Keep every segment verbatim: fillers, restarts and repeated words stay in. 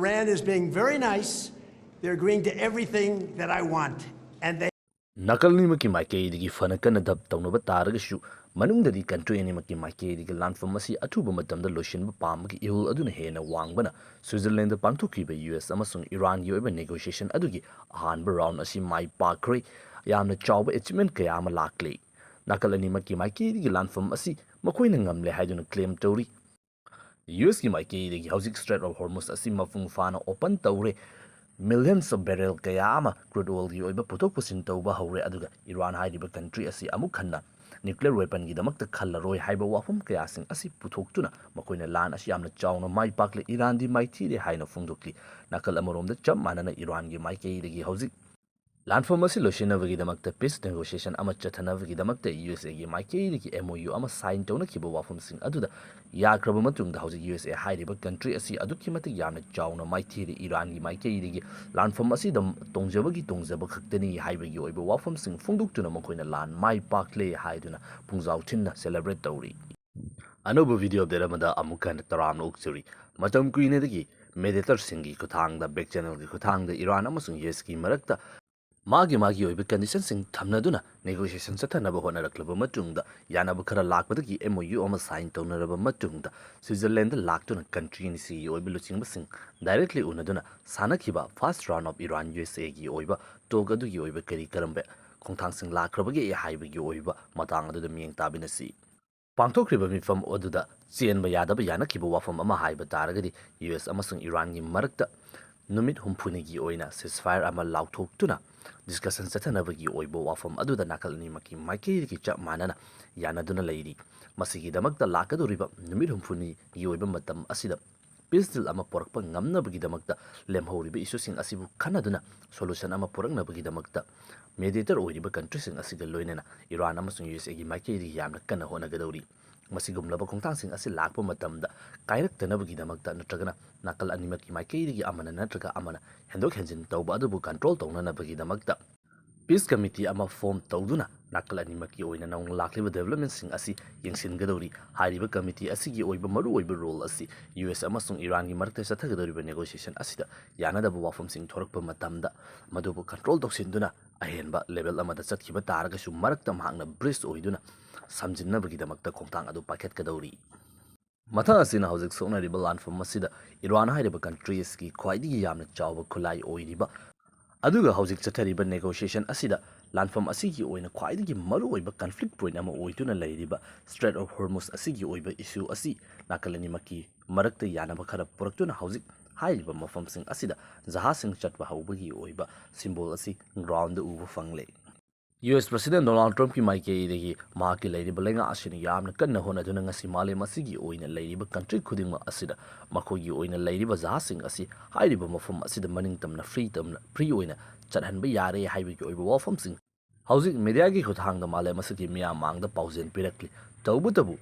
Iran is being very nice. They're agreeing to everything that I want. And they ꯅꯥꯀꯜ ꯑꯅꯤꯃꯛꯀꯤ ꯃꯥꯏꯀꯩꯗꯒꯤ ꯐꯅ ꯀꯟꯅ ꯗꯞ ꯇꯧꯅꯕ ꯇꯥꯔꯒꯁꯨ, ꯃꯅꯨꯡꯗꯗꯤ ꯀꯟꯇ꯭ꯔꯤ ꯑꯅꯤꯃꯛꯀꯤ ꯃꯥꯏꯀꯩꯗꯒꯤ ꯂꯥꯟꯐꯝ ꯑꯁꯤ ꯑꯊꯨꯕ ꯃꯇꯝꯗ ꯂꯣꯏꯁꯤꯟꯕ ꯄꯥꯝꯕꯒꯤ ꯏꯍꯨꯜ ꯑꯗꯨꯅ ꯍꯦꯟꯅ ꯋꯥꯡꯕꯅ ꯁ꯭ꯋꯤꯖꯔꯂꯦꯟꯗ ꯄꯥꯡꯊꯣꯛꯈꯤꯕ ꯌꯨ ꯑꯦꯁ ꯑꯃꯁꯨꯡ ꯏꯔꯥꯟꯒꯤ ꯑꯣꯏꯕ ꯅꯦꯒꯣꯁꯤꯌꯦꯁꯟ ꯑꯗꯨꯒꯤ ꯑꯍꯥꯟꯕ ꯔꯥꯎꯟ ꯑꯁꯤ ꯃꯥꯏ ꯄꯥꯛꯈ꯭ꯔꯦ꯫ ꯌꯥꯝꯅ ꯆꯥꯎꯕ ꯑꯦꯆꯤꯞꯃꯦꯟ ꯀꯌꯥ ꯑꯃ ꯂꯥꯛꯂꯦ꯫ ꯅꯥꯀꯜ ꯑꯅꯤꯃꯛꯀꯤ ꯃꯥꯏꯀꯩꯗꯒꯤ ꯂꯥꯟꯐꯝ ꯑꯁꯤ ꯃꯈꯣꯏꯅ ꯉꯝꯂꯦ ꯍꯥꯏꯗꯨꯅ ꯀ꯭ꯂꯦꯝ ꯇꯧꯔꯤ꯫ ꯌꯨ ꯑꯦꯁꯀꯤ ꯃꯥꯏꯀꯩꯗꯒꯤ ꯍꯧꯖꯤꯛ ꯁ꯭ꯇ꯭ꯔꯦꯠ ꯑꯣꯐ ꯍꯣꯔꯃꯨꯁ ꯑꯁꯤ ꯃꯄꯨꯡ ꯐꯥꯅ ꯑꯣꯄꯟ ꯇꯧꯔꯦ꯫ ꯃꯤꯂꯤꯌꯟꯁ ꯑꯣꯐ ꯕꯦꯔꯦꯜ ꯀꯌꯥ ꯑꯃ ꯀ꯭ꯔꯨꯗ ꯑꯣꯏꯜꯒꯤ ꯑꯣꯏꯕ ꯄꯨꯊꯣꯛ ꯄꯨꯁꯤꯟ ꯇꯧꯕ ꯍꯧꯔꯦ, ꯑꯗꯨꯒ ꯏꯔꯥꯟ ꯍꯥꯏꯔꯤꯕ ꯀꯟꯇ꯭ꯔꯤ ꯑꯁꯤ ꯑꯃꯨꯛ ꯍꯟꯅ ꯅ꯭ꯌꯨꯀ꯭ꯂꯤꯌꯔ ꯋꯦꯄꯟꯒꯤꯗꯃꯛꯇ ꯈꯜꯂꯔꯣꯏ ꯍꯥꯏꯕ ꯋꯥꯐꯝ ꯀꯌꯥꯁꯤꯡ ꯑꯁꯤ ꯄꯨꯊꯣꯛꯇꯨꯅ ꯃꯈꯣꯏꯅ ꯂꯥꯟ ꯑꯁꯤ ꯌꯥꯝꯅ ꯆꯥꯎꯅ ꯃꯥꯏ ꯄꯥꯛꯂꯦ, ꯏꯔꯥꯟꯗꯤ ꯃꯥꯏꯊꯤꯔꯦ ꯍꯥꯏꯅ ꯐꯣꯡꯗꯣꯛꯂꯤ꯫ ꯅꯥꯀꯜ ꯑꯃꯔꯣꯝꯗ ꯆꯞ ꯃꯥꯟꯅꯅ ꯏꯔꯥꯟꯒꯤ ꯃꯥꯏꯀꯩꯗꯒꯤ ꯍꯧꯖꯤꯛ ꯂꯥꯟꯐꯝ ꯑꯁꯤ ꯂꯣꯏꯁꯤꯟꯅꯕꯒꯤꯗꯃꯛꯇ ꯄꯤꯁ ꯅꯦꯒꯣꯁꯤꯌꯦꯁꯟ ꯑꯃ ꯆꯠꯊꯅꯕꯒꯤꯗꯃꯛꯇ ꯌꯨ ꯑꯦꯁ ꯑꯦꯒꯤ ꯃꯥꯏꯀꯩꯗꯒꯤ ꯑꯦꯝ ꯑꯣ ꯌꯨ ꯑꯃ ꯁꯥꯏꯟ ꯇꯧꯅꯈꯤꯕ ꯋꯥꯐꯝꯁꯤꯡ ꯑꯗꯨꯗ ꯌꯥꯈ꯭ꯔꯕ ꯃꯇꯨꯡꯗ ꯍꯧꯖꯤꯛ ꯌꯨ ꯑꯦꯁ ꯑꯦ ꯍꯥꯏꯔꯤꯕ ꯀꯟꯇ꯭ꯔꯤ ꯑꯁꯤ ꯑꯗꯨꯛꯀꯤ ꯃꯇꯤꯛ ꯌꯥꯝꯅ ꯆꯥꯎꯅ ꯃꯥꯏꯊꯤꯔꯦ꯫ ꯏꯔꯥꯟꯒꯤ ꯃꯥꯏꯀꯩꯗꯒꯤ ꯂꯥꯟꯐꯝ ꯑꯁꯤꯗ ꯇꯣꯡꯖꯕꯒꯤ ꯇꯣꯡꯖꯕ ꯈꯛꯇꯅꯤ ꯍꯥꯏꯕꯒꯤ ꯑꯣꯏꯕ ꯋꯥꯐꯝꯁꯤꯡ ꯐꯣꯡꯗꯣꯛꯇꯨꯅ ꯃꯈꯣꯏꯅ ꯂꯥꯟ ꯃꯥꯏ ꯄꯥꯛꯂꯦ ꯍꯥꯏꯗꯨꯅ ꯄꯨꯡꯖꯥꯎ ꯊꯤꯟꯅ ꯁꯦꯂꯦꯕ꯭ꯔꯦꯠ ꯇꯧꯔꯤ꯫ ꯑꯅꯧꯕ ꯚꯤꯗꯤꯑꯣ ꯑꯞꯗꯦꯠ ꯑꯃꯗ ꯑꯃꯨꯛ ꯍꯟꯅ ꯇꯔꯥꯝꯅ ꯑꯣꯛꯆꯔꯤ꯫ ꯃꯇꯝ ꯀꯨꯏꯅꯗꯒꯤ ꯃꯦꯗꯤꯌꯦꯇꯔꯁꯤꯡꯒꯤ ꯈꯨꯠꯊꯥꯡꯗ, ꯕꯦꯛ ꯆꯦꯅꯦꯜꯒꯤ ꯈꯨꯠꯊꯥꯡꯗ ꯏꯔꯥꯟ ꯑꯃꯁꯨꯡ ꯌꯨ ꯑꯦꯁꯀꯤ ꯃꯔꯛꯇ ꯃꯥꯒꯤ ꯃꯥꯒꯤ ꯑꯣꯏꯕ ꯀꯟꯗꯤꯁꯟꯁꯤꯡ ꯊꯝꯅꯗꯨꯅ ꯅꯦꯒꯣꯁꯤꯌꯦꯁꯟ ꯆꯠꯊꯅꯕ ꯍꯣꯠꯅꯔꯛꯂꯕ ꯃꯇꯨꯡꯗ, ꯌꯥꯅꯕ ꯈꯔ ꯂꯥꯛꯄꯗꯒꯤ ꯑꯦꯝ ꯑꯣ ꯌꯨ ꯑꯃ ꯁꯥꯏꯟ ꯇꯧꯅꯔꯕ ꯃꯇꯨꯡꯗ, ꯁ꯭ꯋꯤꯖꯔꯂꯦꯟꯗ ꯂꯥꯛꯇꯨꯅ ꯀꯟꯇ꯭ꯔꯤ ꯑꯅꯤꯁꯤꯒꯤ ꯑꯣꯏꯕ ꯂꯨꯆꯤꯡꯕꯁꯤꯡ ꯗꯥꯏꯔꯦꯛꯂꯤ ꯎꯅꯗꯨꯅ ꯁꯥꯟꯅꯈꯤꯕ ꯐꯥꯔꯁ ꯔꯥꯎꯟ ꯑꯣꯐ ꯏꯔꯥꯟ ꯌꯨ ꯑꯦꯁ ꯑꯦꯒꯤ ꯑꯣꯏꯕ ꯇꯣꯛ ꯑꯗꯨꯒꯤ ꯑꯣꯏꯕ ꯀꯔꯤ ꯀꯔꯝꯕ ꯈꯣꯡꯊꯥꯡꯁꯤꯡ ꯂꯥꯛꯈ꯭ꯔꯕꯒꯦ ꯍꯥꯏꯕꯒꯤ ꯑꯣꯏꯕ ꯃꯇꯥꯡ ꯑꯗꯨꯗ ꯃꯤꯠꯌꯦꯡ ꯇꯥꯕꯤꯅꯁꯤ꯫ ꯄꯥꯡꯊꯣꯛꯈ꯭ꯔꯤꯕ ꯃꯤꯐꯝ ꯑꯗꯨꯗ ꯆꯦꯟꯕ ꯌꯥꯗꯕ ꯌꯥꯅꯈꯤꯕ ꯋꯥꯐꯝ ꯑꯃ ꯍꯥꯏꯕ ꯇꯥꯔꯒꯗꯤ, ꯌꯨ ꯑꯦꯁ ꯑꯃꯁꯨꯡ ꯏꯔꯥꯟꯒꯤ ꯃꯔꯛꯇ ꯅꯨꯃꯤꯠ ꯍꯨꯝꯐꯨꯅꯤꯒꯤ ꯑꯣꯏꯅ ꯁꯤꯁꯐꯥꯌꯔ ꯑꯃ ꯂꯥꯎꯊꯣꯛꯇꯨꯅ ꯗꯤꯁꯀꯁꯟ ꯆꯠꯊꯅꯕꯒꯤ ꯑꯣꯏꯕ ꯋꯥꯐꯝ ꯑꯗꯨꯗ ꯅꯥꯀꯜ ꯑꯅꯤꯃꯛꯀꯤ ꯃꯥꯏꯀꯩꯗꯒꯤ ꯆꯞ ꯃꯥꯟꯅꯅ ꯌꯥꯅꯗꯨꯅ ꯂꯩꯔꯤ꯫ ꯃꯁꯤꯒꯤꯗꯃꯛꯇ ꯂꯥꯛꯀꯗꯧꯔꯤꯕ ꯅꯨꯃꯤꯠ ꯍꯨꯝꯐꯨꯅꯤꯒꯤ ꯑꯣꯏꯕ ꯃꯇꯝ ꯑꯁꯤꯗ ꯄꯤꯁ ꯗꯤꯜ ꯑꯃ ꯄꯨꯔꯛꯄ ꯉꯝꯅꯕꯒꯤꯗꯃꯛꯇ ꯂꯦꯝꯍꯧꯔꯤꯕ ꯏꯁꯨꯁꯤꯡ ꯑꯁꯤꯕꯨ ꯈꯟꯅꯗꯨꯅ ꯁꯣꯂꯨꯁꯟ ꯑꯃ ꯄꯨꯔꯛꯅꯕꯒꯤꯗꯃꯛꯇ ꯃꯦꯗꯤꯌꯦꯇꯔ ꯑꯣꯏꯔꯤꯕ ꯀꯟꯇ꯭ꯔꯤꯁꯤꯡ ꯑꯁꯤꯒ ꯂꯣꯏꯅꯅ ꯏꯔꯥꯟ ꯑꯃꯁꯨꯡ ꯌꯨ ꯑꯦꯁ ꯑꯦꯒꯤ ꯃꯥꯏꯀꯩꯗꯒꯤ ꯌꯥꯝꯅ ꯀꯟꯅ ꯍꯣꯠꯅꯒꯗꯧꯔꯤ꯫ ꯃꯁꯤꯒꯨꯝꯂꯕ ꯈꯣꯡꯊꯥꯡꯁꯤꯡ ꯑꯁꯤ ꯂꯥꯛꯄ ꯃꯇꯝꯗ ꯀꯥꯏꯔꯛꯇꯅꯕꯒꯤꯗꯃꯛꯇ ꯅꯠꯇ꯭ꯔꯒꯅ ꯅꯥꯀꯜ ꯑꯅꯤꯃꯛꯀꯤ ꯃꯥꯏꯀꯩꯗꯒꯤ ꯑꯃꯅ ꯅꯠꯇ꯭ꯔꯒ ꯑꯃꯅ ꯍꯦꯟꯗꯣꯛ ꯍꯦꯟꯖꯤꯟ ꯇꯧꯕ ꯑꯗꯨꯕꯨ ꯀꯟꯇ꯭ꯔꯣꯜ ꯇꯧꯅꯅꯕꯒꯤꯗꯃꯛꯇ Peace Committee ꯑꯃ form ꯇꯧꯗꯨꯅ ꯅꯥꯀꯜ ꯑꯅꯤꯃꯛꯀꯤ ꯑꯣꯏꯅ ꯅꯧꯅ ꯂꯥꯛꯂꯤꯕ developmentꯁꯤꯡ ꯑꯁꯤ ꯌꯦꯡꯁꯤꯟꯒꯗꯧꯔꯤ꯫ ꯍꯥꯏꯔꯤꯕ committee ꯑꯁꯤꯒꯤ ꯑꯣꯏꯕ ꯃꯔꯨꯑꯣꯏꯕ role ꯑꯁꯤ ꯌꯨ ꯑꯦꯁ ꯑꯃꯁꯨꯡ ꯏꯔꯥꯟꯒꯤ ꯃꯔꯛꯇ ꯆꯠꯊꯒꯗꯧꯔꯤꯕ negotiation ꯑꯁꯤꯗ ꯌꯥꯅꯗꯕ ꯋꯥꯐꯝꯁꯤꯡ ꯊꯣꯔꯛꯄ ꯃꯇꯝꯗ ꯃꯗꯨꯕꯨ control ꯇꯧꯁꯤꯟꯗꯨꯅ ꯑꯍꯦꯟꯕ level ꯑꯃꯗ ꯆꯠꯈꯤꯕ ꯇꯥꯔꯒꯁꯨ ꯃꯔꯛꯇ ꯃꯍꯥꯛꯅ bridge ꯑꯣꯏꯗꯨꯅ ꯁꯝꯖꯤꯟꯅꯕꯒꯤꯗꯃꯛꯇ ꯈꯣꯡꯊꯥꯡ ꯑꯗꯨ ꯄꯥꯏꯈꯠꯀꯗꯧꯔꯤ꯫ ꯃꯊꯪ ꯑꯁꯤꯅ ꯍꯧꯖꯤꯛ ꯁꯣꯛꯅꯔꯤꯕ ꯂꯥꯟꯐꯝ ꯑꯁꯤꯗ ꯏꯔꯥꯟ ꯍꯥꯏꯔꯤꯕ country ꯑꯁꯤꯒꯤ ꯈ꯭ꯋꯥꯏꯗꯒꯤ ꯌꯥꯝꯅ ꯆꯥꯎꯕ ꯈꯨꯠꯂꯥꯏ ꯑꯣꯏꯔꯤꯕ, ꯑꯗꯨꯒ ꯍꯧꯖꯤꯛ ꯆꯠꯊꯔꯤꯕ negotiation ꯑꯁꯤꯗ ꯂꯥꯟꯐꯝ ꯑꯁꯤꯒꯤ ꯑꯣꯏꯅ ꯈ꯭ꯋꯥꯏꯗꯒꯤ ꯃꯔꯨꯑꯣꯏꯕ conflict point ꯑꯃ ꯑꯣꯏꯗꯨꯅ ꯂꯩꯔꯤꯕ Strait of Hormuz ꯑꯁꯤꯒꯤ ꯑꯣꯏꯕ issue ꯑꯁꯤ ꯅꯥꯀꯜ ꯑꯅꯤꯃꯛꯀꯤ ꯃꯔꯛꯇ ꯌꯥꯅꯕ ꯈꯔ ꯄꯨꯔꯛꯇꯨꯅ ꯍꯧꯖꯤꯛ ꯍꯥꯏꯔꯤꯕ ꯃꯐꯝꯁꯤꯡ ꯑꯁꯤꯗ ꯖꯍꯥꯖꯁꯤꯡ ꯆꯠꯄ ꯍꯧꯕꯒꯤ ꯑꯣꯏꯕ symbol ꯑꯁꯤ groundꯗ ꯎꯕ ꯐꯪꯂꯦ꯫ ꯌꯨ ꯑꯦꯁ President Donald Trumpꯀꯤ ꯃꯥꯏꯀꯩꯗꯒꯤ ꯃꯍꯥꯛꯀꯤ ꯂꯩꯔꯤꯕ ꯂꯩꯉꯥꯛ ꯑꯁꯤꯅ ꯌꯥꯝꯅ ꯀꯟꯅ ꯍꯣꯠꯅꯗꯨꯅ ꯉꯁꯤ ꯃꯥꯂꯦꯝ ꯑꯁꯤꯒꯤ ꯑꯣꯏꯅ ꯂꯩꯔꯤꯕ country ꯈꯨꯗꯤꯡꯃꯛ ꯑꯁꯤꯗ ꯃꯈꯣꯏꯒꯤ ꯑꯣꯏꯅ ꯂꯩꯔꯤꯕ ꯖꯍꯥꯖꯁꯤꯡ ꯑꯁꯤ ꯍꯥꯏꯔꯤꯕ ꯃꯐꯝ ꯑꯁꯤꯗ ꯃꯅꯤꯡ ꯇꯝꯅ free ꯇꯝꯅ, free ꯑꯣꯏꯅ ꯆꯠꯍꯟꯕ ꯌꯥꯔꯦ ꯍꯥꯏꯕꯒꯤ ꯑꯣꯏꯕ ꯋꯥꯐꯝꯁꯤꯡ ꯍꯧꯖꯤꯛ mediaꯒꯤ ꯈꯨꯠꯊꯥꯡꯗ ꯃꯥꯂꯦꯝ ꯑꯁꯤꯒꯤ ꯃꯤꯌꯥꯝ ꯃꯥꯡꯗ ꯄꯥꯎꯖꯦꯜ ꯄꯤꯔꯛꯂꯤ꯫ ꯇꯧꯕꯇꯕꯨ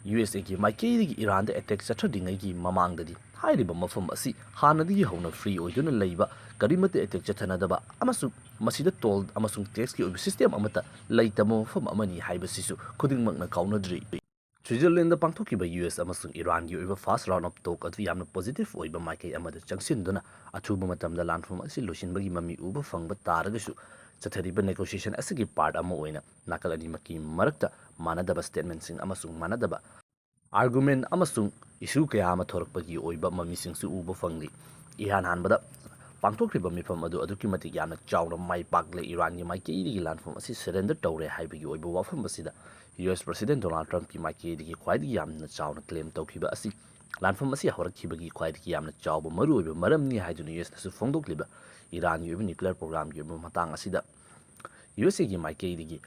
ꯌꯨ ꯑꯦꯁ ꯑꯦꯒꯤ ꯃꯥꯏꯀꯩꯗꯒꯤ ꯏꯔꯥꯟꯗ attack ꯆꯠꯊꯗ꯭ꯔꯤꯉꯩꯒꯤ ꯃꯃꯥꯡꯗꯗꯤ ꯍꯥꯏꯔꯤꯕ ꯃꯐꯝ ꯑꯁꯤ ꯍꯥꯟꯅꯗꯒꯤ ꯍꯧꯅ free ꯑꯣꯏꯗꯨꯅ ꯂꯩꯕ, ꯀꯔꯤꯃꯠꯇ attack ꯆꯠꯊꯅꯗꯕ ꯑꯃꯁꯨꯡ ꯃꯁꯤꯗ toll ꯑꯃꯁꯨꯡ taxꯀꯤ ꯑꯣꯏꯕ system ꯑꯃꯠꯇ ꯂꯩꯇꯕ ꯃꯐꯝ ꯑꯃꯅꯤ ꯍꯥꯏꯕꯁꯤꯁꯨ ꯈꯨꯗꯤꯡꯃꯛꯅ ꯀꯥꯎꯅꯗ꯭ꯔꯤ꯫ Switzerlandꯗ ꯄꯥꯡꯊꯣꯛꯈꯤꯕ ꯌꯨ ꯑꯦꯁ ꯑꯃꯁꯨꯡ ꯏꯔꯥꯟꯒꯤ ꯑꯣꯏꯕ first round of talk ꯑꯗꯨ ꯌꯥꯝꯅ positive ꯑꯣꯏꯕ ꯃꯥꯏꯀꯩ ꯑꯃꯗ ꯆꯪꯁꯤꯟꯗꯨꯅ ꯑꯊꯨꯕ ꯃꯇꯝꯗ ꯂꯥꯟꯐꯝ ꯑꯁꯤ ꯂꯣꯏꯁꯤꯟꯕꯒꯤ ꯃꯃꯤ ꯎꯕ ꯐꯪꯕ ꯇꯥꯔꯒꯁꯨ ꯆꯠꯊꯔꯤꯕ negotiation ꯑꯁꯤꯒꯤ part ꯑꯃ ꯑꯣꯏꯅ ꯅꯥꯀꯜ ꯑꯅꯤꯃꯛꯀꯤ ꯃꯔꯛꯇ ꯃꯥꯟꯅꯗꯕ statementꯁꯤꯡ ꯑꯃꯁꯨꯡ ꯃꯥꯟꯅꯗꯕ argument ꯑꯃꯁꯨꯡ issue ꯀꯌꯥ ꯑꯃ ꯊꯣꯔꯛꯄꯒꯤ ꯑꯣꯏꯕ ꯃꯃꯤꯁꯤꯡꯁꯨ ꯎꯕ ꯐꯪꯂꯤ꯫ ꯏꯍꯥꯟ ꯍꯥꯟꯕꯗ ꯄꯥꯡꯊꯣꯛꯈ꯭ꯔꯤꯕ ꯃꯤꯐꯝ ꯑꯗꯨ ꯑꯗꯨꯛꯀꯤ ꯃꯇꯤꯛ ꯌꯥꯝꯅ ꯆꯥꯎꯅ ꯃꯥꯏ ꯄꯥꯛꯂꯦ꯫ ꯏꯔꯥꯟꯒꯤ ꯃꯥꯏꯀꯩꯗꯒꯤ ꯂꯥꯟꯐꯝ ꯑꯁꯤ surrender ꯇꯧꯔꯦ ꯍꯥꯏꯕꯒꯤ ꯑꯣꯏꯕ ꯋꯥꯐꯝ ꯑꯁꯤꯗ ꯌꯨ ꯑꯦꯁ President Donald Trumpꯀꯤ ꯃꯥꯏꯀꯩꯗꯒꯤ ꯈ꯭ꯋꯥꯏꯗꯒꯤ ꯌꯥꯝꯅ ꯆꯥꯎꯅ claim ꯇꯧꯈꯤꯕ ꯑꯁꯤ ꯂꯥꯟꯐꯝ ꯑꯁꯤ ꯍꯧꯔꯛꯈꯤꯕꯒꯤ ꯈ꯭ꯋꯥꯏꯗꯒꯤ ꯌꯥꯝꯅ ꯆꯥꯎꯕ ꯃꯔꯨꯑꯣꯏꯕ ꯃꯔꯝꯅꯤ ꯍꯥꯏꯗꯨꯅ ꯌꯨ ꯑꯦꯁꯅꯁꯨ ꯐꯣꯡꯗꯣꯛꯂꯤꯕ ꯏꯔꯥꯟꯒꯤ ꯑꯣꯏꯕ nuclear programꯒꯤ ꯑꯣꯏꯕ ꯃꯇꯥꯡ ꯑꯁꯤꯗ ꯌꯨ ꯑꯦꯁ ꯑꯦꯒꯤ ꯃꯥꯏꯀꯩꯗꯒꯤ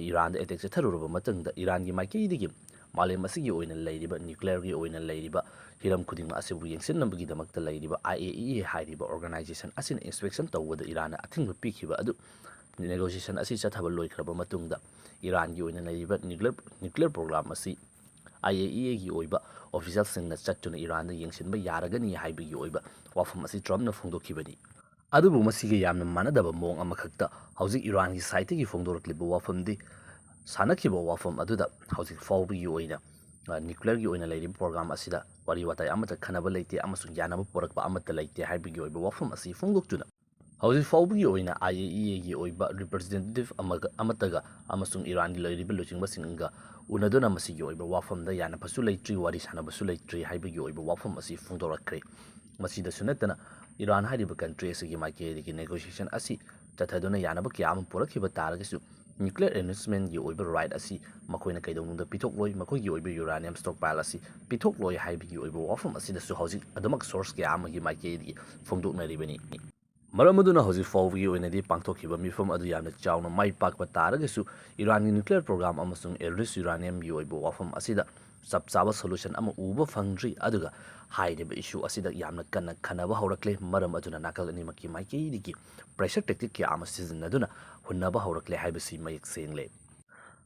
ꯏꯔꯥꯟꯗ attack ꯆꯠꯊꯔꯨꯔꯕ ꯃꯇꯨꯡꯗ ꯏꯔꯥꯟꯒꯤ ꯃꯥꯏꯀꯩꯗꯒꯤ ꯃꯥꯂꯦꯝ ꯑꯁꯤꯒꯤ ꯑꯣꯏꯅ ꯂꯩꯔꯤꯕ nuclearꯒꯤ ꯑꯣꯏꯅ ꯂꯩꯔꯤꯕ ꯍꯤꯔꯝ ꯈꯨꯗꯤꯡꯃꯛ ꯑꯁꯤꯕꯨ ꯌꯦꯡꯁꯤꯟꯅꯕꯒꯤꯗꯃꯛꯇ ꯂꯩꯔꯤꯕ I A E A ꯍꯥꯏꯔꯤꯕ organization ꯑꯁꯤꯅ inspection ꯇꯧꯕꯗ ꯏꯔꯥꯟꯅ ꯑꯊꯤꯡꯕ ꯄꯤꯈꯤꯕ ꯑꯗꯨ negotiation ꯑꯁꯤ ꯆꯠꯊꯕ ꯂꯣꯏꯈ꯭ꯔꯕ ꯃꯇꯨꯡꯗ ꯏꯔꯥꯟꯒꯤ ꯑꯣꯏꯅ ꯂꯩꯔꯤꯕ nuclear, nuclear program ꯑꯁꯤ I A E Aꯒꯤ ꯑꯣꯏꯕ officialꯁꯤꯡꯅ ꯆꯠꯇꯨꯅ ꯏꯔꯥꯟꯗ ꯌꯦꯡꯁꯤꯟꯕ ꯌꯥꯔꯒꯅꯤ ꯍꯥꯏꯕꯒꯤ ꯑꯣꯏꯕ ꯋꯥꯐꯝ ꯑꯁꯤ Trumpꯅ ꯐꯣꯡꯗꯣꯛꯈꯤꯕꯅꯤ꯫ ꯑꯗꯨꯕꯨ ꯃꯁꯤꯒ ꯌꯥꯝꯅ ꯃꯥꯟꯅꯗꯕ ꯃꯑꯣꯡ ꯑꯃꯈꯛꯇ ꯍꯧꯖꯤꯛ ꯏꯔꯥꯟꯒꯤ ꯁꯥꯏꯠꯇꯒꯤ ꯐꯣꯡꯗꯣꯔꯛꯂꯤꯕ ꯋꯥꯐꯝꯗꯤ, ꯁꯥꯟꯅꯈꯤꯕ ꯋꯥꯐꯝ ꯑꯗꯨꯗ ꯍꯧꯖꯤꯛ ꯐꯥꯎꯕꯒꯤ ꯑꯣꯏꯅ, ꯑ, ꯅ꯭ꯌꯨꯀ꯭ꯂꯤꯌꯔꯒꯤ ꯑꯣꯏꯅ ꯂꯩꯔꯤꯕ ꯄ꯭ꯔꯣꯒ꯭ꯔꯥꯝ ꯑꯁꯤꯗ ꯋꯥꯔꯤ ꯋꯥꯇꯥꯏ ꯑꯃꯠꯇ ꯈꯟꯅꯕ ꯂꯩꯇꯦ ꯑꯃꯁꯨꯡ ꯌꯥꯅꯕ ꯄꯨꯔꯛꯄ ꯑꯃꯠꯇ ꯂꯩꯇꯦ ꯍꯥꯏꯕꯒꯤ ꯑꯣꯏꯕ ꯋꯥꯐꯝ ꯑꯁꯤ ꯐꯣꯡꯗꯣꯛꯇꯨꯅ, ꯍꯧꯖꯤꯛ ꯐꯥꯎꯕꯒꯤ ꯑꯣꯏꯅ IAEAꯒꯤ ꯑꯣꯏꯕ ꯔꯤꯄ꯭ꯔꯖꯦꯟꯇꯦꯇꯤꯚ ꯑꯃꯒ, ꯑꯃꯠꯇꯒ ꯑꯃꯁꯨꯡ ꯏꯔꯥꯟꯒꯤ ꯂꯩꯔꯤꯕ ꯂꯨꯆꯤꯡꯕꯁꯤꯡꯒ ꯎꯅꯗꯨꯅ ꯃꯁꯤꯒꯤ ꯑꯣꯏꯕ ꯋꯥꯐꯝꯗ ꯌꯥꯅꯕꯁꯨ ꯂꯩꯇ꯭ꯔꯤ, ꯋꯥꯔꯤ ꯁꯥꯟꯅꯕꯁꯨ ꯂꯩꯇ꯭ꯔꯤ ꯍꯥꯏꯕꯒꯤ ꯑꯣꯏꯕ ꯋꯥꯐꯝ ꯑꯁꯤ ꯐꯣꯡꯗꯣꯔꯛꯈ꯭ꯔꯦ꯫ ꯃꯁꯤꯗꯁꯨ ꯅꯠꯇꯅ, ꯏꯔꯥꯟ ꯍꯥꯏꯔꯤꯕ ꯀꯟꯇ꯭ꯔꯤ ꯑꯁꯤꯒꯤ ꯃꯥꯏꯀꯩꯗꯒꯤ ꯅꯦꯒꯣꯁꯤꯌꯦꯁꯟ ꯑꯁꯤ ꯆꯠꯊꯗꯨꯅ ꯌꯥꯅꯕ ꯀꯌꯥ ꯑꯃ ꯄꯨꯔꯛꯈꯤꯕ ꯇꯥꯔꯒꯁꯨ, ꯅ꯭ꯌꯨꯀ꯭ꯂꯤꯌꯔ ꯑꯦꯟꯔꯤꯆꯃꯦꯟꯒꯤ ꯑꯣꯏꯕ ꯔꯥꯏꯠ ꯑꯁꯤ ꯃꯈꯣꯏꯅ ꯀꯩꯗꯧꯅꯨꯡꯗ ꯄꯤꯊꯣꯛꯂꯣꯏ, ꯃꯈꯣꯏꯒꯤ ꯑꯣꯏꯕ ꯌꯨꯔꯥꯅꯤꯌꯝ ꯁ꯭ꯇꯣꯛꯄꯥꯏꯜ ꯑꯁꯤ ꯄꯤꯊꯣꯛꯂꯣꯏ ꯍꯥꯏꯕꯒꯤ ꯑꯣꯏꯕ ꯋꯥꯐꯝ ꯑꯁꯤꯗꯁꯨ ꯍꯧꯖꯤꯛ ꯑꯗꯨꯃꯛ ꯁꯣꯔꯁ ꯀꯌꯥ ꯑꯃꯒꯤ ꯃꯥꯏꯀꯩꯗꯒꯤ ꯐꯣꯡꯗꯣꯛꯅꯔꯤꯕꯅꯤ꯫ ꯃꯔꯝ ꯑꯗꯨꯅ ꯍꯧꯖꯤꯛ ꯐꯥꯎꯕꯒꯤ ꯑꯣꯏꯅꯗꯤ ꯄꯥꯡꯊꯣꯛꯈꯤꯕ ꯃꯤꯐꯝ ꯑꯗꯨ ꯌꯥꯝꯅ ꯆꯥꯎꯅ ꯃꯥꯏ ꯄꯥꯛꯄ ꯇꯥꯔꯒꯁꯨ, ꯏꯔꯥꯟꯒꯤ ꯅ꯭ꯌꯨꯀ꯭ꯂꯤꯌꯔ ꯄ꯭ꯔꯣꯒ꯭ꯔꯥꯝ ꯑꯃꯁꯨꯡ ꯑꯦꯟꯔꯤꯆ ꯌꯨꯔꯥꯅꯤꯌꯝꯒꯤ ꯑꯣꯏꯕ ꯋꯥꯐꯝ ꯑꯁꯤꯗ ꯆꯞ ꯆꯥꯕ ꯁꯣꯂꯨꯁꯟ ꯑꯃ ꯎꯕ ꯐꯪꯗ꯭ꯔꯤ꯫ ꯑꯗꯨꯒ ꯍꯥꯏꯔꯤꯕ ꯏꯁꯨ ꯑꯁꯤꯗ ꯌꯥꯝꯅ ꯀꯟꯅ ꯈꯟꯅꯕ ꯍꯧꯔꯛꯂꯦ꯫ ꯃꯔꯝ ꯑꯗꯨꯅ ꯅꯥꯀꯜ ꯑꯅꯤꯃꯛꯀꯤ ꯃꯥꯏꯀꯩꯗꯒꯤ ꯄ꯭ꯔꯦꯁꯔ ꯇꯦꯛꯇꯤꯛ ꯀꯌꯥ ꯑꯃ ꯁꯤꯖꯤꯟꯅꯗꯨꯅ ꯍꯨꯟꯅꯕ ꯍꯧꯔꯛꯂꯦ ꯍꯥꯏꯕꯁꯤ ꯃꯌꯦꯛ ꯁꯦꯡꯂꯦ꯫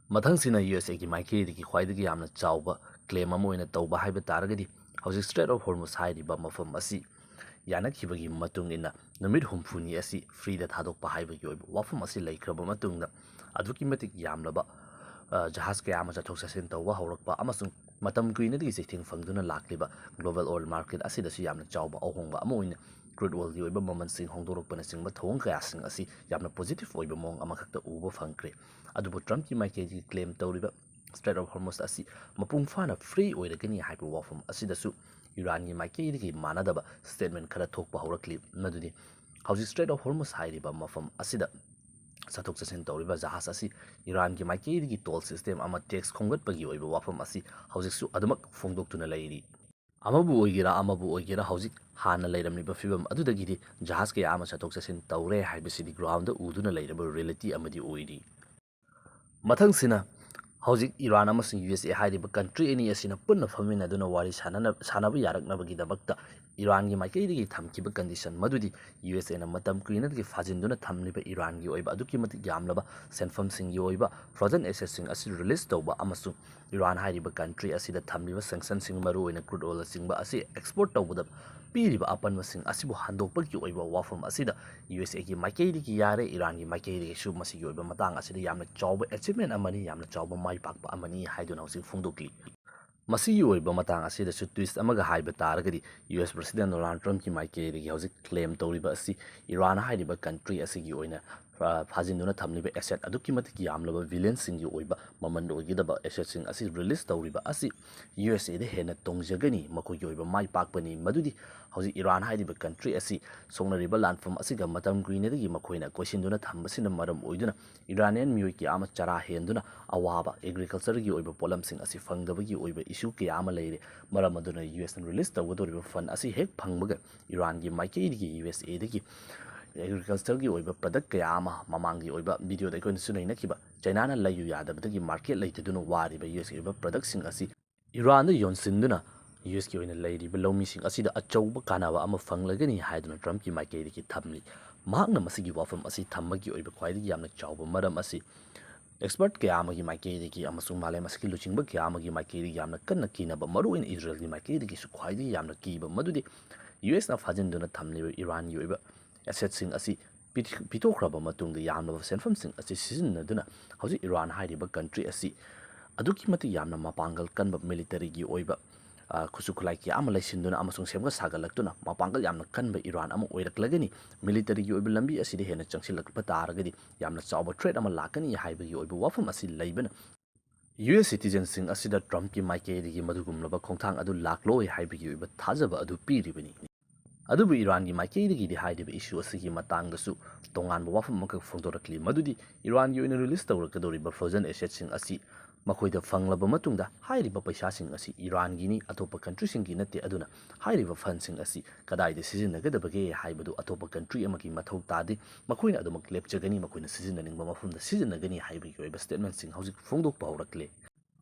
ꯃꯊꯪꯁꯤꯅ USAꯒꯤ ꯃꯥꯏꯀꯩꯗꯒꯤ ꯈ꯭ꯋꯥꯏꯗꯒꯤ ꯌꯥꯝꯅ ꯆꯥꯎꯕ ꯀ꯭ꯂꯦꯝ ꯑꯃ ꯑꯣꯏꯅ ꯇꯧꯕ ꯍꯥꯏꯕ ꯇꯥꯔꯒꯗꯤ, ꯍꯧꯖꯤꯛ Strait of Hormuz ꯍꯥꯏꯔꯤꯕ ꯃꯐꯝ ꯑꯁꯤ ꯌꯥꯅꯈꯤꯕꯒꯤ ꯃꯇꯨꯡ ꯏꯟꯅ ꯅꯨꯃꯤꯠ ꯍꯨꯝꯐꯨꯅꯤ ꯑꯁꯤ ꯐ꯭ꯔꯤꯗ ꯊꯥꯗꯣꯛꯄ ꯍꯥꯏꯕꯒꯤ ꯑꯣꯏꯕ ꯋꯥꯐꯝ ꯑꯁꯤ ꯂꯩꯈ꯭ꯔꯕ ꯃꯇꯨꯡꯗ, ꯑꯗꯨꯛꯀꯤ ꯃꯇꯤꯛ ꯌꯥꯝꯂꯕ, ꯑ, ꯖꯍꯥꯖ ꯀꯌꯥ ꯑꯃ ꯆꯠꯊꯣꯛ ꯆꯠꯁꯤꯟ ꯇꯧꯕ ꯍꯧꯔꯛꯄ ꯑꯃꯁꯨꯡ ꯃꯇꯝ ꯀꯨꯏꯅꯗꯒꯤ ꯆꯩꯊꯦꯡ ꯐꯪꯗꯨꯅ ꯂꯥꯛꯂꯤꯕ global oil market ꯑꯁꯤꯗꯁꯨ ꯌꯥꯝꯅ ꯆꯥꯎꯕ ꯑꯍꯣꯡꯕ ꯑꯃ ꯑꯣꯏꯅ crude oilꯒꯤ ꯑꯣꯏꯕ ꯃꯃꯜꯁꯤꯡ ꯍꯣꯡꯗꯣꯔꯛꯄꯅꯆꯤꯡꯕ ꯊꯧꯑꯣꯡ ꯀꯌꯥꯁꯤꯡ ꯑꯁꯤ ꯌꯥꯝꯅ ꯄꯣꯖꯤꯇꯤꯚ ꯑꯣꯏꯕ ꯃꯑꯣꯡ ꯑꯃꯈꯛꯇ ꯎꯕ ꯐꯪꯈ꯭ꯔꯦ꯫ ꯑꯗꯨꯕꯨ ꯇ꯭ꯔꯝꯞꯀꯤ ꯃꯥꯏꯀꯩꯗꯒꯤ ꯀ꯭ꯂꯦꯝ ꯇꯧꯔꯤꯕ Strait of Hormuz ꯑꯁꯤ ꯃꯄꯨꯡ ꯐꯥꯅ ꯐ꯭ꯔꯤ ꯑꯣꯏꯔꯒꯅꯤ ꯍꯥꯏꯕ ꯋꯥꯐꯝ ꯑꯁꯤꯗꯁꯨ ꯏꯔꯥꯟꯒꯤ ꯃꯥꯏꯀꯩꯗꯒꯤ ꯃꯥꯟꯅꯗꯕ ꯁ꯭ꯇꯦꯠꯃꯦꯟ ꯈꯔ ꯊꯣꯛꯄ ꯍꯧꯔꯛꯂꯤ꯫ ꯃꯗꯨꯗꯤ ꯍꯧꯖꯤꯛ Strait of Hormuz ꯍꯥꯏꯔꯤꯕ ꯃꯐꯝ ꯑꯁꯤꯗ ꯆꯠꯊꯣꯛ ꯆꯠꯁꯤꯟ ꯇꯧꯔꯤꯕ ꯖꯍꯥꯖ ꯑꯁꯤ ꯏꯔꯥꯟꯒꯤ ꯃꯥꯏꯀꯩꯗꯒꯤ ꯇꯣꯜ ꯁꯤꯁꯇꯦꯝ ꯑꯃ ꯇꯦꯛꯁ ꯈꯣꯝꯒꯠꯄꯒꯤ ꯑꯣꯏꯕ ꯋꯥꯐꯝ ꯑꯁꯤ ꯍꯧꯖꯤꯛꯁꯨ ꯑꯗꯨꯃꯛ ꯐꯣꯡꯗꯣꯛꯇꯨꯅ ꯂꯩꯔꯤ꯫ ꯑꯃꯕꯨ ꯑꯣꯏꯒꯦꯔꯥ ꯑꯃꯕꯨ ꯑꯣꯏꯒꯦꯔꯥ, ꯍꯧꯖꯤꯛ ꯍꯥꯟꯅ ꯂꯩꯔꯝꯂꯤꯕ ꯐꯤꯕꯝ ꯑꯗꯨꯗꯒꯤꯗꯤ ꯖꯍꯥꯖ ꯀꯌꯥ ꯑꯃ ꯆꯠꯊꯣꯛ ꯆꯠꯁꯤꯟ ꯇꯧꯔꯦ ꯍꯥꯏꯕꯁꯤꯗꯤ ꯒ꯭ꯔꯥꯎꯟꯗ ꯎꯗꯨꯅ ꯂꯩꯔꯕ ꯔꯤꯌꯦꯂꯤꯇꯤ ꯑꯃꯗꯤ ꯑꯣꯏꯔꯤ꯫ ꯃꯊꯪꯁꯤꯅ ꯍꯧꯖꯤꯛ ꯏꯔꯥꯟ ꯑꯃꯁꯨꯡ USA ꯍꯥꯏꯔꯤꯕ ꯀꯟꯇ꯭ꯔꯤ ꯑꯅꯤ ꯑꯁꯤꯅ ꯄꯨꯟꯅ ꯐꯝꯃꯤꯟꯅꯗꯨꯅ ꯋꯥꯔꯤ ꯁꯥꯟꯅꯅ-, ꯁꯥꯟꯅꯕ ꯌꯥꯔꯛꯅꯕꯒꯤꯗꯃꯛꯇ ꯏꯔꯥꯟꯒꯤ ꯃꯥꯏꯀꯩꯗꯒꯤ ꯊꯝꯈꯤꯕ ꯀꯟꯗꯤꯁꯟ ꯃꯗꯨꯗꯤ USAꯅ ꯃꯇꯝ ꯀꯨꯏꯅꯗꯒꯤ ꯐꯥꯖꯤꯟꯗꯨꯅ ꯊꯝꯂꯤꯕ ꯏꯔꯥꯟꯒꯤ ꯑꯣꯏꯕ ꯑꯗꯨꯛꯀꯤ ꯃꯇꯤꯛ ꯌꯥꯝꯂꯕ ꯁꯦꯟꯐꯝꯁꯤꯡꯒꯤ ꯑꯣꯏꯕ ꯐ꯭ꯔꯣꯖꯟ ꯑꯦꯁꯦꯠꯁꯤꯡ ꯑꯁꯤ ꯔꯤꯂꯤꯖ ꯇꯧꯕ ꯑꯃꯁꯨꯡ ꯏꯔꯥꯟ ꯍꯥꯏꯔꯤꯕ ꯀꯟꯇ꯭ꯔꯤ ꯑꯁꯤꯗ ꯊꯝꯂꯤꯕ ꯁꯦꯡꯁꯟꯁꯤꯡ, ꯃꯔꯨꯑꯣꯏꯅ crude oilꯅꯆꯤꯡꯕ ꯑꯁꯤ ꯑꯦꯛꯁꯄꯣꯔꯠ ꯇꯧꯕꯗ ꯄꯤꯔꯤꯕ ꯑꯄꯟꯕꯁꯤꯡ ꯑꯁꯤꯕꯨ ꯍꯟꯗꯣꯛꯄꯒꯤ ꯑꯣꯏꯕ ꯋꯥꯐꯝ ꯑꯁꯤꯗ ꯌꯨ ꯑꯦꯁ ꯑꯦꯒꯤ ꯃꯥꯏꯀꯩꯗꯒꯤ ꯌꯥꯔꯦ, ꯏꯔꯥꯟꯒꯤ ꯃꯥꯏꯀꯩꯗꯒꯤꯁꯨ ꯃꯁꯤꯒꯤ ꯑꯣꯏꯕ ꯃꯇꯥꯡ ꯑꯁꯤꯗ ꯌꯥꯝꯅ ꯆꯥꯎꯕ achievement ꯑꯃꯅꯤ, ꯌꯥꯝꯅ ꯆꯥꯎꯕ ꯃꯥꯏ ꯄꯥꯛꯄ ꯑꯃꯅꯤ ꯍꯥꯏꯗꯨꯅ ꯍꯧꯖꯤꯛ ꯐꯣꯡꯗꯣꯛꯂꯤ꯫ ꯃꯁꯤꯒꯤ ꯑꯣꯏꯕ ꯃꯇꯥꯡ ꯑꯁꯤꯗꯁꯨ twist ꯑꯃꯒ ꯍꯥꯏꯕ ꯇꯥꯔꯒꯗꯤ, ꯌꯨ ꯑꯦꯁ President Donald Trumpꯀꯤ ꯃꯥꯏꯀꯩꯗꯒꯤ ꯍꯧꯖꯤꯛ claim ꯇꯧꯔꯤꯕ ꯑꯁꯤ ꯏꯔꯥꯟ ꯍꯥꯏꯔꯤꯕ country ꯑꯁꯤꯒꯤ ꯑꯣꯏꯅ ꯐꯥꯖꯤꯟꯗꯨꯅ ꯊꯝꯂꯤꯕ asset ꯑꯗꯨꯛꯀꯤ ꯃꯇꯤꯛ ꯌꯥꯝꯂꯕ billionsꯁꯤꯡꯒꯤ ꯑꯣꯏꯕ ꯃꯃꯜ ꯑꯣꯏꯒꯗꯕ assetꯁꯤꯡ ꯑꯁꯤ release ꯇꯧꯔꯤꯕ ꯑꯁꯤ ꯌꯨ ꯑꯦꯁ ꯑꯦꯗ ꯍꯦꯟꯅ ꯇꯣꯡꯖꯒꯅꯤ, ꯃꯈꯣꯏꯒꯤ ꯑꯣꯏꯕ ꯃꯥꯏ ꯄꯥꯛꯄꯅꯤ꯫ ꯃꯗꯨꯗꯤ ꯍꯧꯖꯤꯛ ꯏꯔꯥꯟ ꯍꯥꯏꯔꯤꯕ country ꯑꯁꯤ ꯁꯣꯛꯅꯔꯤꯕ ꯂꯥꯟꯐꯝ ꯑꯁꯤꯒ ꯃꯇꯝ ꯀꯨꯏꯅꯗꯒꯤ ꯃꯈꯣꯏꯅ ꯀꯣꯏꯁꯤꯟꯗꯨꯅ ꯊꯝꯕꯁꯤꯅ ꯃꯔꯝ ꯑꯣꯏꯗꯨꯅ ꯏꯔꯥꯅꯤꯌꯟ ꯃꯤꯑꯣꯏ ꯀꯌꯥ ꯑꯃ ꯆꯔꯥ ꯍꯦꯟꯗꯨꯅ ꯑꯋꯥꯕ agricultureꯒꯤ ꯑꯣꯏꯕ ꯄꯣꯠꯂꯝꯁꯤꯡ ꯑꯁꯤ ꯐꯪꯗꯕꯒꯤ ꯑꯣꯏꯕ issue ꯀꯌꯥ ꯑꯃ ꯂꯩꯔꯦ꯫ ꯃꯔꯝ ꯑꯗꯨꯅ ꯌꯨ ꯑꯦꯁꯅ release ꯇꯧꯒꯗꯧꯔꯤꯕ fund ꯑꯁꯤ ꯍꯦꯛ ꯐꯪꯕꯒ ꯏꯔꯥꯟꯒꯤ ꯃꯥꯏꯀꯩꯗꯒꯤ ꯌꯨ ꯑꯦꯁ ꯑꯦꯗꯒꯤ agricultureꯒꯤ ꯑꯣꯏꯕ product ꯀꯌꯥ ꯑꯃ, ꯃꯃꯥꯡꯒꯤ ꯑꯣꯏꯕ videoꯗ ꯑꯩꯈꯣꯏꯅꯁꯨ ꯅꯩꯅꯈꯤꯕ, ꯆꯩꯅꯥꯅ ꯂꯩꯌꯨ ꯌꯥꯗꯕꯗꯒꯤ market ꯂꯩꯇꯗꯨꯅ ꯋꯥꯔꯤꯕ ꯌꯨ ꯑꯦꯁꯀꯤ ꯑꯣꯏꯕ productꯁꯤꯡ ꯑꯁꯤ ꯏꯔꯥꯟꯗ ꯌꯣꯟꯁꯤꯟꯗꯨꯅ ꯌꯨ ꯑꯦꯁꯀꯤ ꯑꯣꯏꯅ ꯂꯩꯔꯤꯕ ꯂꯧꯃꯤꯁꯤꯡ ꯑꯁꯤꯗ ꯑꯆꯧꯕ ꯀꯥꯟꯅꯕ ꯑꯃ ꯐꯪꯂꯒꯅꯤ ꯍꯥꯏꯗꯨꯅ Trumpꯀꯤ ꯃꯥꯏꯀꯩꯗꯒꯤ ꯊꯝꯂꯤ꯫ ꯃꯍꯥꯛꯅ ꯃꯁꯤꯒꯤ ꯋꯥꯐꯝ ꯑꯁꯤ ꯊꯝꯕꯒꯤ ꯑꯣꯏꯕ ꯈ꯭ꯋꯥꯏꯗꯒꯤ ꯌꯥꯝꯅ ꯆꯥꯎꯕ ꯃꯔꯝ ꯑꯁꯤ expert ꯀꯌꯥ ꯑꯃꯒꯤ ꯃꯥꯏꯀꯩꯗꯒꯤ ꯑꯃꯁꯨꯡ ꯃꯥꯂꯦꯝ ꯑꯁꯤꯒꯤ ꯂꯨꯆꯤꯡꯕ ꯀꯌꯥ ꯑꯃꯒꯤ ꯃꯥꯏꯀꯩꯗꯒꯤ ꯌꯥꯝꯅ ꯀꯟꯅ ꯀꯤꯅꯕ, ꯃꯔꯨꯑꯣꯏꯅ ꯏꯖꯔꯦꯜꯒꯤ ꯃꯥꯏꯀꯩꯗꯒꯤꯁꯨ ꯈ꯭ꯋꯥꯏꯗꯒꯤ ꯌꯥꯝꯅ ꯀꯤꯕ ꯃꯗꯨꯗꯤ ꯌꯨ ꯑꯦꯁꯅ ꯐꯥꯖꯤꯟꯗꯨꯅ ꯊꯝꯂꯤꯕ ꯏꯔꯥꯟꯒꯤ ꯑꯣꯏꯕ assetꯁꯤꯡ ꯑꯁꯤ ꯄꯤꯊ-, ꯄꯤꯊꯣꯛꯈ꯭ꯔꯕ ꯃꯇꯨꯡꯗ ꯌꯥꯝꯂꯕ ꯁꯦꯟꯐꯝꯁꯤꯡ ꯑꯁꯤ ꯁꯤꯖꯤꯟꯅꯗꯨꯅ ꯍꯧꯖꯤꯛ ꯏꯔꯥꯟ ꯍꯥꯏꯔꯤꯕ country ꯑꯁꯤ ꯑꯗꯨꯛꯀꯤ ꯃꯇꯤꯛ ꯌꯥꯝꯅ ꯃꯄꯥꯡꯒꯜ ꯀꯟꯕ militaryꯒꯤ ꯑꯣꯏꯕ, ꯑ, ꯈꯨꯠꯁꯨ ꯈꯨꯠꯂꯥꯏ ꯀꯌꯥ ꯑꯃ ꯂꯩꯁꯤꯟꯗꯨꯅ ꯑꯃꯁꯨꯡ ꯁꯦꯝꯒꯠ ꯁꯥꯒꯠꯂꯛꯇꯨꯅ ꯃꯄꯥꯡꯒꯜ ꯌꯥꯝꯅ ꯀꯟꯕ ꯏꯔꯥꯟ ꯑꯃ ꯑꯣꯏꯔꯛꯂꯒꯅꯤ꯫ Militaryꯒꯤ ꯑꯣꯏꯕ ꯂꯝꯕꯤ ꯑꯁꯤꯗ ꯍꯦꯟꯅ ꯆꯪꯁꯤꯜꯂꯛꯄ ꯇꯥꯔꯒꯗꯤ ꯌꯥꯝꯅ ꯆꯥꯎꯕ threat ꯑꯃ ꯂꯥꯛꯀꯅꯤ ꯍꯥꯏꯕꯒꯤ ꯑꯣꯏꯕ ꯋꯥꯐꯝ ꯑꯁꯤ ꯂꯩꯕꯅ ꯌꯨ ꯑꯦꯁ citizenꯁꯤꯡ ꯑꯁꯤꯗ Trumpꯀꯤ ꯃꯥꯏꯀꯩꯗꯒꯤ ꯃꯗꯨꯒꯨꯝꯂꯕ ꯈꯣꯡꯊꯥꯡ ꯑꯗꯨ ꯂꯥꯛꯂꯣꯏ ꯍꯥꯏꯕꯒꯤ ꯑꯣꯏꯕ ꯊꯥꯖꯕ ꯑꯗꯨ ꯄꯤꯔꯤꯕꯅꯤ꯫ ꯑꯗꯨꯕꯨ ꯏꯔꯥꯟꯒꯤ ꯃꯥꯏꯀꯩꯗꯒꯤꯗꯤ ꯍꯥꯏꯔꯤꯕ issue ꯑꯁꯤꯒꯤ ꯃꯇꯥꯡꯗꯁꯨ ꯇꯣꯉꯥꯟꯕ ꯋꯥꯐꯝ ꯑꯃꯈꯛ ꯐꯣꯡꯗꯣꯔꯛꯂꯤ, ꯃꯗꯨꯗꯤ ꯏꯔꯥꯟꯒꯤ ꯑꯣꯏꯅ release ꯇꯧꯔꯛꯀꯗꯧꯔꯤꯕ frozen assetꯁꯤꯡ ꯑꯁꯤ ꯃꯈꯣꯏꯗ ꯐꯪꯂꯕ ꯃꯇꯨꯡꯗ ꯍꯥꯏꯔꯤꯕ ꯄꯩꯁꯥꯁꯤꯡ ꯑꯁꯤ ꯏꯔꯥꯟꯒꯤꯅꯤ, ꯑꯇꯣꯞꯄ countryꯁꯤꯡꯒꯤ ꯅꯠꯇꯦ꯫ ꯑꯗꯨꯅ ꯍꯥꯏꯔꯤꯕ fundꯁꯤꯡ ꯑꯁꯤ ꯀꯗꯥꯏꯗ ꯁꯤꯖꯤꯟꯅꯒꯗꯕꯒꯦ ꯍꯥꯏꯕꯗꯨ ꯑꯇꯣꯞꯄ country ꯑꯃꯒꯤ ꯃꯊꯧ ꯇꯥꯗꯦ, ꯃꯈꯣꯏꯅ ꯑꯗꯨꯃꯛ ꯂꯦꯞꯆꯒꯅꯤ, ꯃꯈꯣꯏꯅ ꯁꯤꯖꯤꯟꯅꯅꯤꯡꯕ ꯃꯐꯝꯗ ꯁꯤꯖꯤꯟꯅꯒꯅꯤ ꯍꯥꯏꯕꯒꯤ ꯑꯣꯏꯕ statementꯁꯤꯡ ꯍꯧꯖꯤꯛ ꯐꯣꯡꯗꯣꯛꯄ ꯍꯧꯔꯛꯂꯦ꯫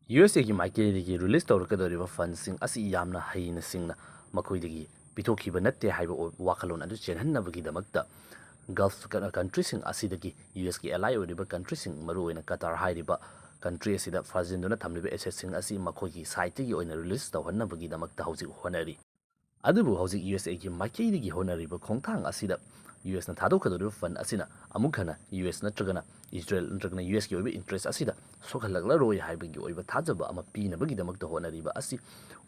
ꯌꯨ ꯑꯦꯁ ꯑꯦꯒꯤ ꯃꯥꯏꯀꯩꯗꯒꯤ release ꯇꯧꯔꯛꯀꯗꯧꯔꯤꯕ fundꯁꯤꯡ ꯑꯁꯤ ꯌꯥꯝꯅ ꯍꯩꯅ ꯁꯤꯡꯅ ꯃꯈꯣꯏꯗꯒꯤ ꯄꯤꯊꯣꯛꯈꯤꯕ ꯅꯠꯇꯦ ꯍꯥꯏꯕ ꯋꯥꯈꯜꯂꯣꯟ ꯑꯗꯨ ꯆꯦꯟꯍꯟꯅꯕꯒꯤꯗꯃꯛꯇ Gulf countryꯁꯤꯡ ꯑꯁꯤꯗꯒꯤ ꯌꯨ ꯑꯦꯁꯀꯤ ally ꯑꯣꯏꯔꯤꯕ countryꯁꯤꯡ, ꯃꯔꯨꯑꯣꯏꯅ ꯀꯇꯥꯔ ꯍꯥꯏꯔꯤꯕ country ꯑꯁꯤꯗ ꯐꯥꯖꯤꯟꯗꯨꯅ ꯊꯝꯂꯤꯕ assetꯁꯤꯡ ꯑꯁꯤ ꯃꯈꯣꯏꯒꯤ sideꯇꯒꯤ ꯑꯣꯏꯅ release ꯇꯧꯍꯟꯅꯕꯒꯤꯗꯃꯛꯇ ꯍꯧꯖꯤꯛ ꯍꯣꯠꯅꯔꯤ꯫ ꯑꯗꯨꯕꯨ ꯍꯧꯖꯤꯛ ꯌꯨ ꯑꯦꯁ ꯑꯦꯒꯤ ꯃꯥꯏꯀꯩꯗꯒꯤ ꯍꯣꯠꯅꯔꯤꯕ ꯈꯣꯡꯊꯥꯡ ꯑꯁꯤꯗ ꯌꯨ ꯑꯦꯁꯅ ꯊꯥꯗꯣꯛꯀꯗꯧꯔꯤꯕ ꯐꯟ ꯑꯁꯤꯅ ꯑꯃꯨꯛ ꯍꯟꯅ ꯌꯨ ꯑꯦꯁ ꯅꯠꯇ꯭ꯔꯒꯅ ꯏꯖꯔꯦꯜ ꯅꯠꯇ꯭ꯔꯒꯅ ꯌꯨ ꯑꯦꯁꯀꯤ ꯑꯣꯏꯕ ꯏꯟꯇꯔꯦꯁ ꯑꯁꯤꯗ ꯁꯣꯛꯍꯜꯂꯛꯂꯔꯣꯏ ꯍꯥꯏꯕꯒꯤ ꯑꯣꯏꯕ ꯊꯥꯖꯕ ꯑꯃ ꯄꯤꯅꯕꯒꯤꯗꯃꯛꯇ ꯍꯣꯠꯅꯔꯤꯕ ꯑꯁꯤ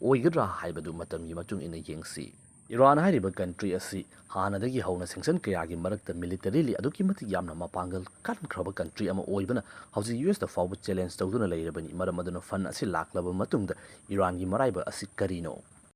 ꯑꯣꯏꯒꯗ꯭ꯔꯥ ꯍꯥꯏꯕꯗꯨ ꯃꯇꯝꯒꯤ ꯃꯇꯨꯡ ꯏꯟꯅ ꯌꯦꯡꯁꯤ꯫ ꯏꯔꯥꯟ ꯍꯥꯏꯔꯤꯕ ꯀꯟꯇ꯭ꯔꯤ ꯑꯁꯤ ꯍꯥꯟꯅꯗꯒꯤ ꯍꯧꯅ ꯁꯦꯡꯁꯟ ꯀꯌꯥꯒꯤ ꯃꯔꯛꯇ ꯃꯤꯂꯤꯇꯔꯤꯂꯤ ꯑꯗꯨꯛꯀꯤ ꯃꯇꯤꯛ ꯌꯥꯝꯅ ꯃꯄꯥꯡꯒꯜ ꯀꯟꯈ꯭ꯔꯕ ꯀꯟꯇ꯭ꯔꯤ ꯑꯃ ꯑꯣꯏꯕꯅ ꯍꯧꯖꯤꯛ ꯌꯨ ꯑꯦꯁꯇ ꯐꯥꯎꯕ ꯆꯦꯂꯦꯟꯖ ꯇꯧꯗꯨꯅ ꯂꯩꯔꯕꯅꯤ꯫ ꯃꯔꯝ ꯑꯗꯨꯅ ꯐꯟ ꯑꯁꯤ ꯂꯥꯛꯂꯕ ꯃꯇꯨꯡꯗ ꯏꯔꯥꯟꯒꯤ ꯃꯔꯥꯏꯕ ꯑꯁꯤ ꯀꯔꯤꯅꯣ?